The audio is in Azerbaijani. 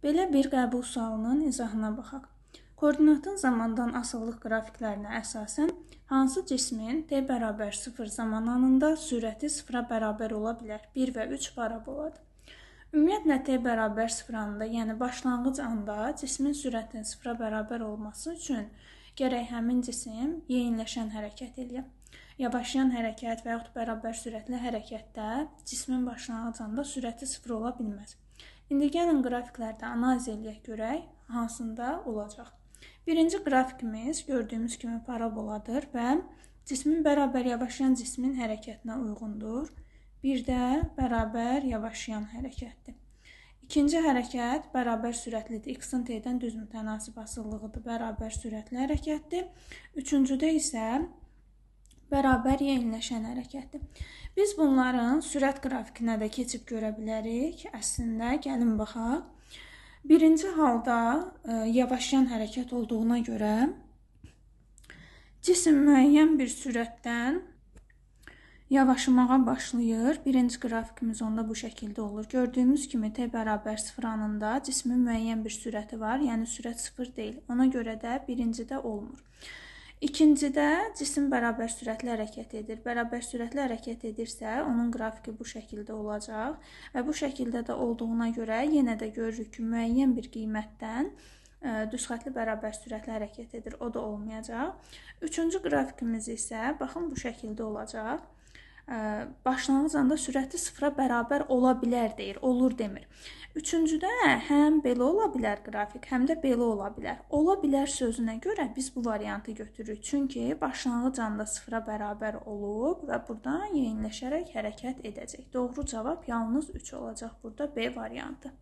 Belə bir qəbul sualının izahına baxaq. Koordinatın zamandan asılılıq qrafiklərinə əsasən hansı cismin t bərabər 0 zaman anında sürəti 0-a bərabər ola bilər? 1 və 3 paraboladır. Ümumiyyətlə, t bərabər 0 anında, yəni başlanğıc anda cismin sürətinin 0-a bərabər olması üçün gərək həmin cisim yeyinləşən hərəkət eləyə. Yavaşlayan hərəkət və yaxud bərabər sürətli hərəkətdə cismin başlanğıc anda sürəti 0 ola bilməz. İndi gəlin qrafiklərdə analiz eləyək görək hansında olacaq. Birinci qrafikimiz gördüyümüz kimi paraboladır və cismin bərabər yavaşlayan cismin hərəkətinə uyğundur. Bir də bərabər yavaşlayan hərəkətdir. İkinci hərəkət bərabər sürətlidir. X-in T-dən düz mütənasib asılılığıdır. Bərabər sürətli hərəkətdir. Üçüncüdə isə bərabər yeniləşən hərəkətdir. Biz bunların sürət qrafikinə də keçib görə bilərik. Əslində, gəlin baxaq. Birinci halda yavaşlayan hərəkət olduğuna görə cisim müəyyən bir sürətdən yavaşlamağa başlayır. Birinci qrafikimiz onda bu şəkildə olur. Gördüyümüz kimi t bərabər 0 anında cismin müəyyən bir sürəti var. Yəni sürət 0 deyil. Ona görə də birincidə olmur. İkincidə cisim bərabər sürətli hərəkət edir. Bərabər sürətli hərəkət edirsə, onun qrafiki bu şəkildə olacaq və bu şəkildə də olduğuna görə yenə də görürük ki, müəyyən bir qiymətdən düz xətli bərabər sürətli hərəkət edir. O da olmayacaq. Üçüncü qrafikimiz isə baxın bu şəkildə olacaq. Başlanğıc anda sürəti 0-a bərabər ola bilər deyir, olur demir. Üçüncüdə həm belə ola bilər qrafik, həm də belə ola bilər. Ola bilər sözünə görə biz bu variantı götürürük. Çünki başlanğıc anda 0-a bərabər olub və buradan yeniləşərək hərəkət edəcək. Doğru cavab yalnız 3 olacaq burada B variantı.